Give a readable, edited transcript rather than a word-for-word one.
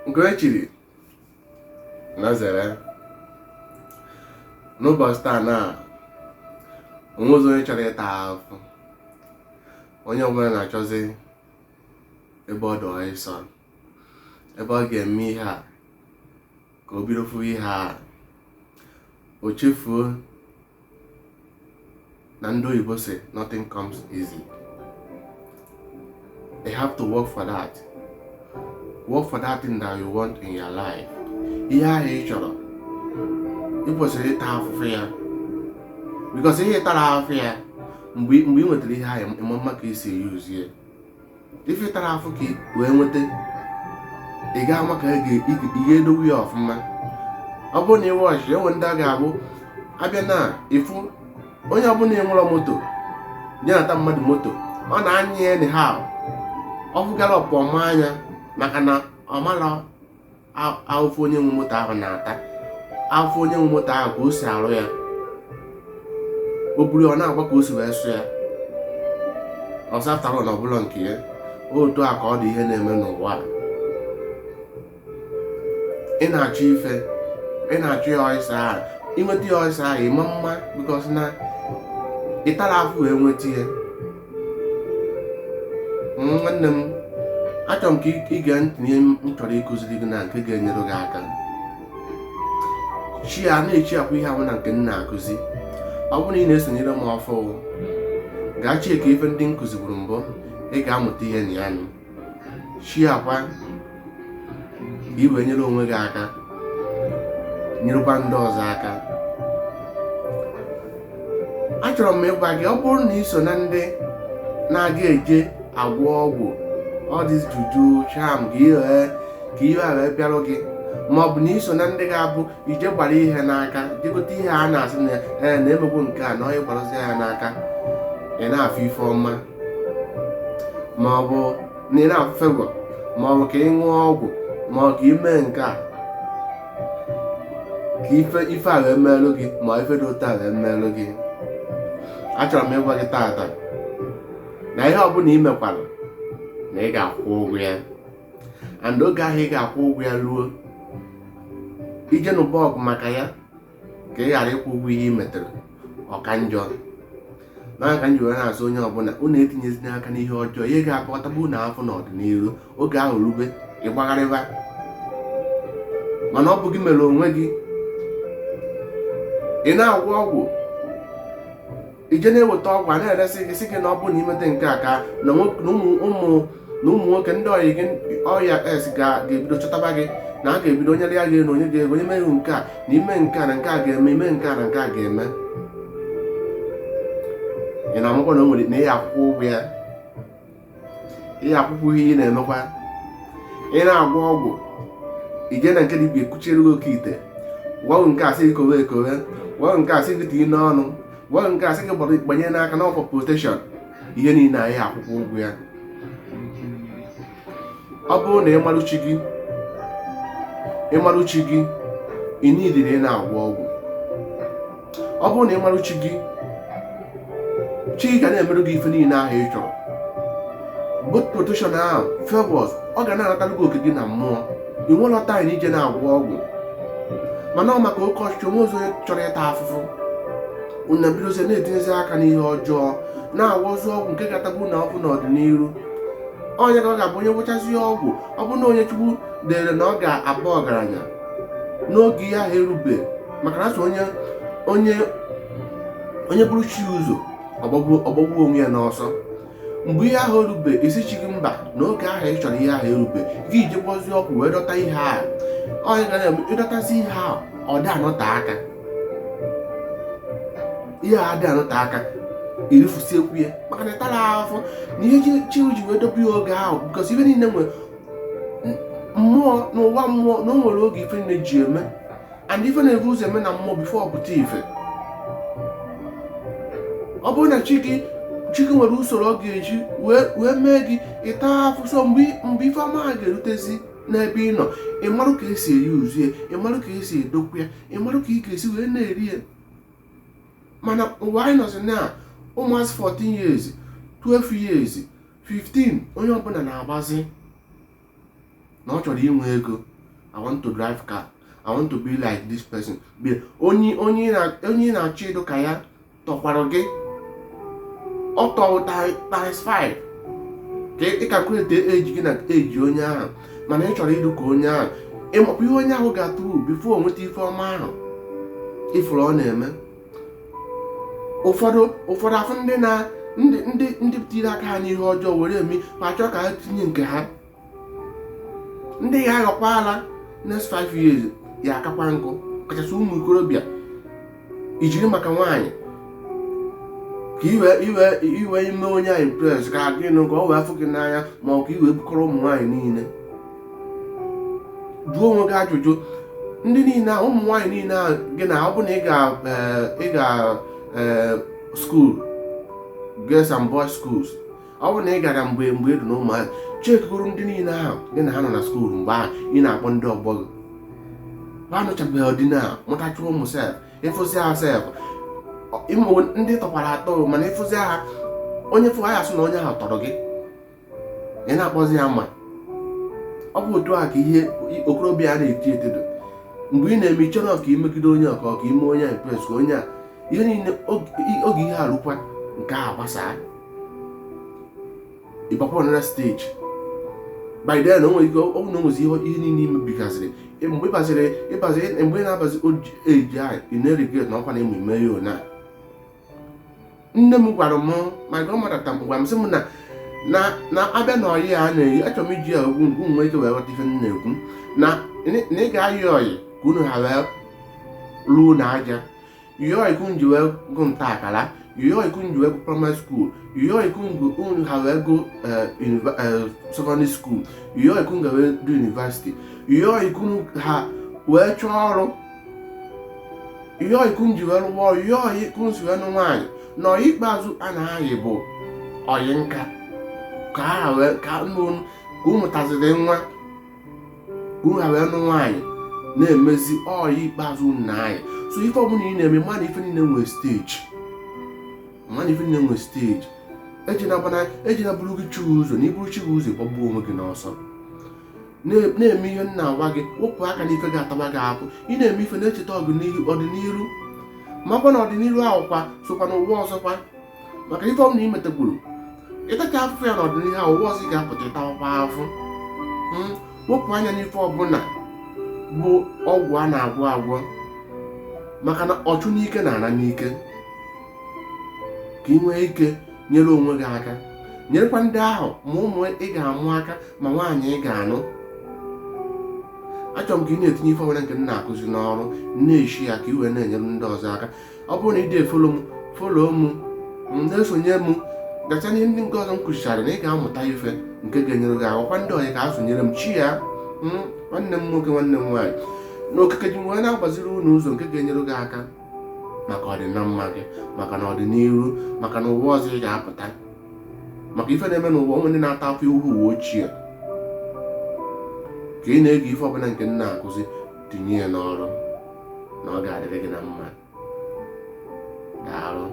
Nke e chiri na zere n'ụbọchị taa na onwezi onye chọrọ ịta afụfụ. Onye ọbụla na-achọzi ebe ọ dị ọsọ, ebe ọ ga-eme ihe a ka o bido fụ ihe a, o chefuo na ndị oyibo sị nothing comes easy. You have to work for that, work for that thing that you want in your life. Ihe ahụ ị chọrọ, ị kwesịrị ịta afụfụ ya, because ihe ị tara afụfụ ya, mgbe ị nwetara ihe ahụ, ịma mma ka esi eyuzu ya. Ife ị tara afụ ka wee nweta, ị ga-ama ka ị ga-edowe ya ọfụma. Ọ bụrụ na ị wọchị, enwe ndị a ga-abụ abịa na ịfụ onye ọbụla enwerọ moto je nata mmadụ moto, ọ na-anya ya anyhow. Ọ fụ gallop ọma anya, maka na ọ marọ afụfụ onye nwe moto ahụ na-ata, afụfụ onye nwe moto ahụ ka o si arụ ya. O buru, ọ na-agba ka o si wee sụ ya ọsọ aftara na ọbụla nke ya. Otu a ka ọ dị ihe na-eme n'ụwa a. Ị na-achọ ife, ị na-achọ ya ọsọ ahụ, inweta ya ọsọ ahụ, ịma mma, because na ị tara afụ wee nweta ya. Nwanne m, achọrọ m ka ị gee ntị n'ihe m chọrọ ịkụziri gị na nke ga-enyere gị aka. Chi a na-echi akwa ihe ahụ na nke m na-akụzi. Ọ bụrụ na ị na-esonyere m ọfụ, gaa cheki ife ndị m kụziburu mbụ, ị ga-amụta ihe na ya. Nụ chi akwa ka ị wee nyere onwe gị aka, nyerekwa ndị ọzọ aka. Achọrọ m ịgwa gị, ọ bụrụ na ị so na ndị na-aga eje agwọ ọgwụ, all this juju charm, ka ihe a wee bịarụ gị, ma ọ bụ na ị so na ndị ga-abụ ije gbara ihe n'aka, jegote ihe a na-asị na ee na-emegbu nke a na onye gbarụzi ya n'aka, ị na-afụ ife ọma, ma ọ bụ na ị na-afụ favour, ma ọ bụ ka ị ṅụọ ọgwụ, ma ọ ka ị mee nke a ka ife ife a wee meelụ gị, ma ife dị otu a wee meelụ gị, achọrọ m ịgwa gị taata na ihe ọbụla ị mekwara na ị ga-akwụ ụgwọ ya. And oge ahụ ị ga-akwụ ụgwọ ya ruo, ije nụba ọgụ maka ya ka ị ghara ịkwụ ụgwọ ihe ị metere, ọka njọ. Na ka m ji were na-asị onye ọbụla, unu etinyezina aka n'ihe ọjọọ, ihe ga-akpọtaba unu afọ n'ọdịnihu. Oge ahụ rube, ịgbagharịba, mana ọ bụ gị mere onwe gị. Ị na-agwọ ọgwụ, ije na-eweta ọgwụ a na-eresị gị, sị gị na ọ bụrụ na imete nke a ka na ụmụ na ụmụ nwoke ndị ọyị gị ọya s ga-ebido chọtaba gị, na a ga-ebido onye ya ga na onye ga-ego onye meghị nke a na ime nke a na nke a ga-eme, ime nke a na nke a ga-eme. Ị na-amakwa na o nwere na ihe akwụkwọ ụgwọ ya, ihe akwụkwọ ihe ị na-emekwa. Ị na-agwọ ọgwụ, ije na nke dibịa ekuchiere gị oke ite, gwọọ nke a sị gị kowe ekowe, gwọọ nke a sị gị tinye n'ọnụ, gwọọ nke a sị gị gbanye n'aka na for protection. Ihe niile anyị akwụkwọ ụgwọ ya. Ọ bụrụ na ịmarụ chi gị, ịmarụ chi gị, ị niidiri ị na-agwọ ọgwụ. Ọ bụrụ na ịmarụ chi gị, chi gị ga na-emerụ gị ife niile ahụ ị chọrọ, both protection ahụ, favors, ọ ga na-anatara gị oke gị na mmụọ. Ị nwere time ije na-agwọ ọgwụ, mana ọ maka oke ọchịchị onwe ọzọ chọrọ ịta afụfụ, unu ebidozie na-etinyezi aka n'ihe ọjọọ, na-agwọzi ọgwụ nke ga-atagbu na ọfụ n'ọdịnihu. Onye ka ọ ga-abụ onye gwụchazi ọgwụ, ọ bụ na onye Chukwu dere na ọ ga-abụ ọgaranya n'oge ihe ahụ erube, maka na asị onye onye onye bụrụ chi ụzọ ọgbagbu onwe ya n'ọsọ. Mgbe ihe ahụ erube, esi chi gị mba n'oge ahụ ị chọrọ ihe ahụ erube, gị jekwazi ọgwụ wee dọta ihe ahụ. Onye ga na-eme ịdọtazi ihe ahụ, ọ dị anọte aka, ihe a dị anọte aka, irifusiekwu ya, maka na ịtara afọ na ihe chi ji wee dobe ya oge ahụ, because ife niile nwe mmụọ n'ụwa mmụọ na o nwere oge ife niile ji eme, and ife na-ebu ụzọ eme na mmụọ before ọ pụta ife. Ọ bụrụ na chi gị nwere usoro ọ ga-eji wee mee gị ịta afụ, so mgbe ife ọma ha ga-erutezi n'ebe ị nọ, ị marụ ka esi eri uzu ya, ị marụ ka esi edokwu ya, ị marụ ka ị ga-esi wee na-eri ya. Mana ụwa anyị nọzi na ụmụazị 14 years, 12 years, 15, onye ọbụla na-agbazi na ọ chọrọ inwe ego. I want to drive car, I want to be like this person. Be onye onye onye ị na-achọ ịdụ ka ya tọkwara gị ọ tọ times 5 ka ị calculate age gị na age onye ahụ, mana ị chọrọ ịdụ ka onye ahụ. Ịmakwa ihe onye ahụ ga-atụ before nweta ife ọma ahụ ifuru ọ na-eme? Ụfọdụ afọ ndị na ndị ndị ndị tiri aka ha n'ihe ọjọọ were eme ma chọọ ka ha tinye nke ha. Ndị ya aghọkwa ala next 5 years ya akakwa nkụ, kachasị ụmụ ikorobịa. Ijiri maka nwaanyị ka iwe ime onye a impress, ka gị nụ ka ọ wee fụ gị n'anya, ma ọ ka iwe bukọrọ ụmụ nwaanyị niile. Jụọ onwe gị ajụjụ: ndị niile ahụ, ụmụ nwaanyị niile ahụ gị na ọ bụ na ị ga school, girls and boys schools, ọ bụ na ị gara mgbe ị dị na ụmụazị, chekigoro ndị niile ahụ gị na ha nọ na school mgbe ahụ ị na-akpọ ndị ọgbọ gị, ha nụchabeghị ọdịna mụtacha ụmụ sef. Ịfụzi ha sef, ndị tọkwara atọ, mana ịfụzi ha, onye fụ ha asị na onye ahụ tọrọ gị, ị na-akpọzi ya. Ma ọ bụ otu a ka ihe okorobịa a na-eti etedo mgbe ị na-eme ichere ka imegide onye ọka ka ime onye a impress, ka onye a ihe niile. Oge ihe arụkwa nke a gbasaa, ịgbakwa another stage. By then o nwere ike ọ bụ na o nwezi ihe niile imebigaziri mgbe ịbaziri, mgbe ị na-abazi age ahụ, ị na-regret na ọkwa na ịmụ ime ya. Ona nne m gwara m, my grandmother tam gwara m, sị m na abịa na ọyị a na-eyi. Achọrọ m iji ya egwu nke ụmụ ike wee ghọta ife m na-ekwu na ị ga-ayị ọyị ka unu ha wee ruo na aja yọọ ọyị ka unu ji wee gụ nta akara, yọọ ọyị ka unu ji wee gụ primary school, yọọ ọyị ka unu ha wee gụ secondary school, yọọ ọyị ka unu ga wee do university, yọọ ọyị ka unu ha wee chọọ ọrụ, yọọ ọyị ka unu ji wee rụwa ọrụ, yọọ ọyị ka unu si wee nụ nwaanyị. Na ọyị ikpeazụ a na-ayị bụ ọyị nka, ka ha wee ka unu taziri nwa, ka unu ha wee nụ nwaanyị, na-emezi ọyị ikpeazụ unu na-ayị. So ife ọbụla ị na-eme, mmadụ, ife niile nwee stage, mmadụ, ife niile nwee stage. Ejina buru gị chi ụzọ na iburu chi gị ụzọ, gbagbuo onwe gị n'ọsọ. Na-eme ihe m na-agwa gị, wepụ aka n'ife ga-ataba gị afụ. Ị na-eme ife, na-echeta ọdịnihu, makwa na ọdịnihu ahụkwa sokwa n'ụwa ọzọkwa, maka ife ọbụla ị metagburu, ịtacha afụfụ ya n'ọdịnihu ahụ, ụwa ọzọ ị ga-apụta ịtawakwa afụ. Wepụ anya n'ife ọbụla bụ ọgwụ a na-agwọ agwọ, maka na ọchụ n'ike na-ana n'ike. Ka ị nwee ike nyere onwe gị aka, nyerekwa ndị ahụ, ma ụmụ ị ga-amụ aka, ma nwaanyị ị ga-anụ. Achọrọ m ka ị na-etinye ife ọbụla nke m na-akụzi n'ọrụ, na-eshi ya ka ị wee na-enyere ndị ọzọ aka. Ọ bụrụ na ị dị efollow m, follow m, na-esonye m, gacha n'ihe ndị nke ọzọ m kụzichara, na ị ga-amụta ife nke ga-enyere gị aka. Kwa ndị ọzọ ka a sonyere m chi ya. Nwanne m nwoke, nwanne m nwaanyị, na okike ji wee na-agbaziri unu ụzọ nke ga-enyere gị aka maka ọdịna mma gị, maka na ọdịnihu, maka na ụwa ọzọ ị ga-apụta, maka ife na-eme n'ụwa, ụmụ ndị na-ata afọ ihu ụwa ochie. Ka ị na-ege ife ọbụla nke m na-akụzi, tinye ya n'ọrụ, na ọ ga-adịrị gị na mma. Daalụ.